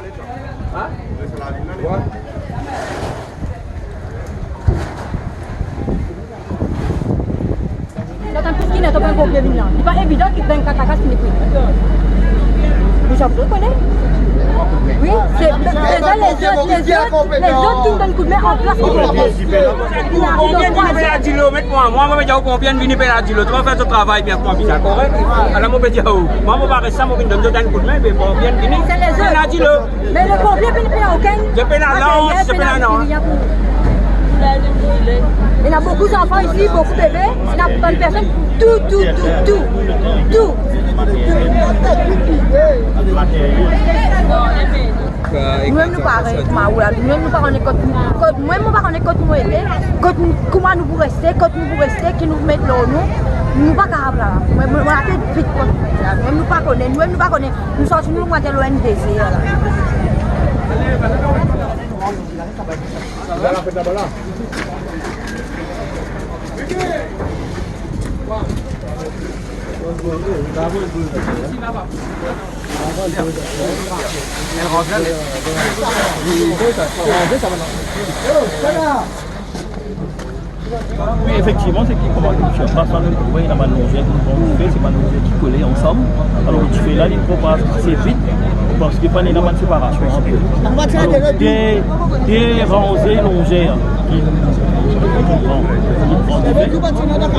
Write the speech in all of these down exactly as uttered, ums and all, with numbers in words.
Zot ann pous kinn, to pa konpran la. Li pa evidan ki vinn kat lakas fini pran. Li zot kone? Wi, se, se, se lezot, lezot, lezot ki donn koudme an plas ki konpran. Konbien vinn pe la dilo, met mwa, mwa, mo pe dir ou konbien vinn pe la dilo, to pa fer to travay bien, konbien, korek? Ala mo pe dir ou, mwa, mo pa res sa, mo vinn donn zot enn koudme, me konbien vinn pe la dilo. Me le konbien vinn pe la okenn. Zot pena lans, zot pena lans. Ena boukou zanfan isi, boukou bebe, ena bann personn, tou, tou, tou, tou, tou. Noumem nou pare, kouma ou la, noumem nou pa kone kot, kot, mwa mem mo pa kone kot nou ete, kot nou, kouma nou pou reste, kot nou pou reste, ki nou pou met lor nou, nou pa kapav la. Mwa, mwa, mo latet vid kot nou ete la. Noumem nou pa kone, noumem nou pa kone. Nou sorti nou, nou mete lor enn dezer la. Wi, efektivman, se ki kouma nou ti pas la, nou trouve ena bann lonzer ki pran dife, se bann lonzer ki kole ansam. Alor, dife la, li propaz ase vit, parski pa ena bann separasion ant. Alor, de, de ranze lonzer ki, ki pran, ki pran dife.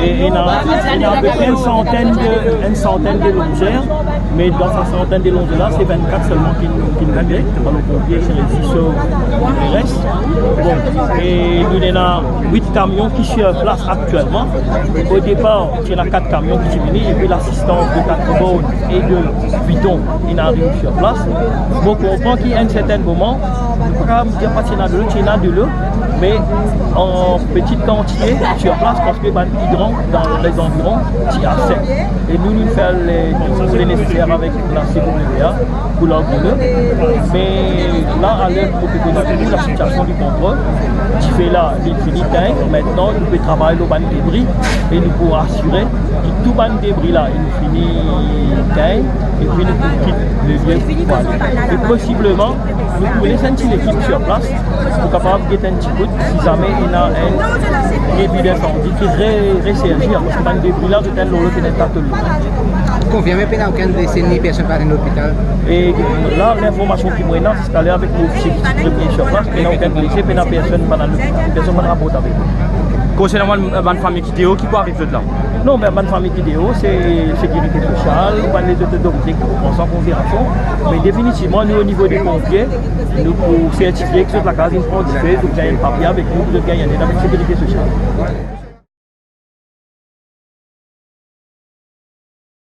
E ena, ena apepre enn santenn de, enn santenn de lonzer. Me dan sa santenn de lonzer la, se vennkat selman ki, ki nou gagn. Alor, konbien ki resi, so, ki res. Bon, e nou ena wit kamion ki sir plas aktielman. O depar, ti ena kat kamion ki ti vini, epi lasistans de Quatre Bornes e de Vuitton, inn ariv sir plas. Mo konpran ki enn sertenn moman, nou pa kapav dir pa ti ena delo, ti ena delo, me an peti kantite sir plas, parski bann idran dan lezanviron ti al sek. E nou, nou fer le, nou le neseser avek la C W A pou larg delo. Me la, aler nou pe koz avek ou, lasitiasion li kontrol. Dife la, li fini tegn. Aster, nou pe travay lor bann debri e nou pou asire ki tou bann debri la, li fini tegn, epi nou pou kit lelie pou ale. E posibleman, nou pou les enn ti lekip sir plas pou kapav get enn ti kout, si zame ena enn debi dinsandi ki re, resersir, parski bann debri la, zot enn lor lot, ena enn ta tol lor. Konfirme, pena okenn blese, ni personn pa al lopital? E la, linformasion ki mo ena, ziska la, avek nou ofisie ki ti premie sir plas, pena okenn blese, pena personn pa al lopital, personn pa al raport avek nou. Konsernan bann, bann fami ki deor, ki pou ariv zot la? Non, be, bann fami ki deor, se sekirite sosial, bann lezot otorite ki pou pran sa an konsiderasion. Me definitivman, nou, o nivo de ponpie, nou pou sertifie ki zot lakaz inn pran dife, zot gagn papie avek nou, zot gagn enn leta avek sekirite sosial.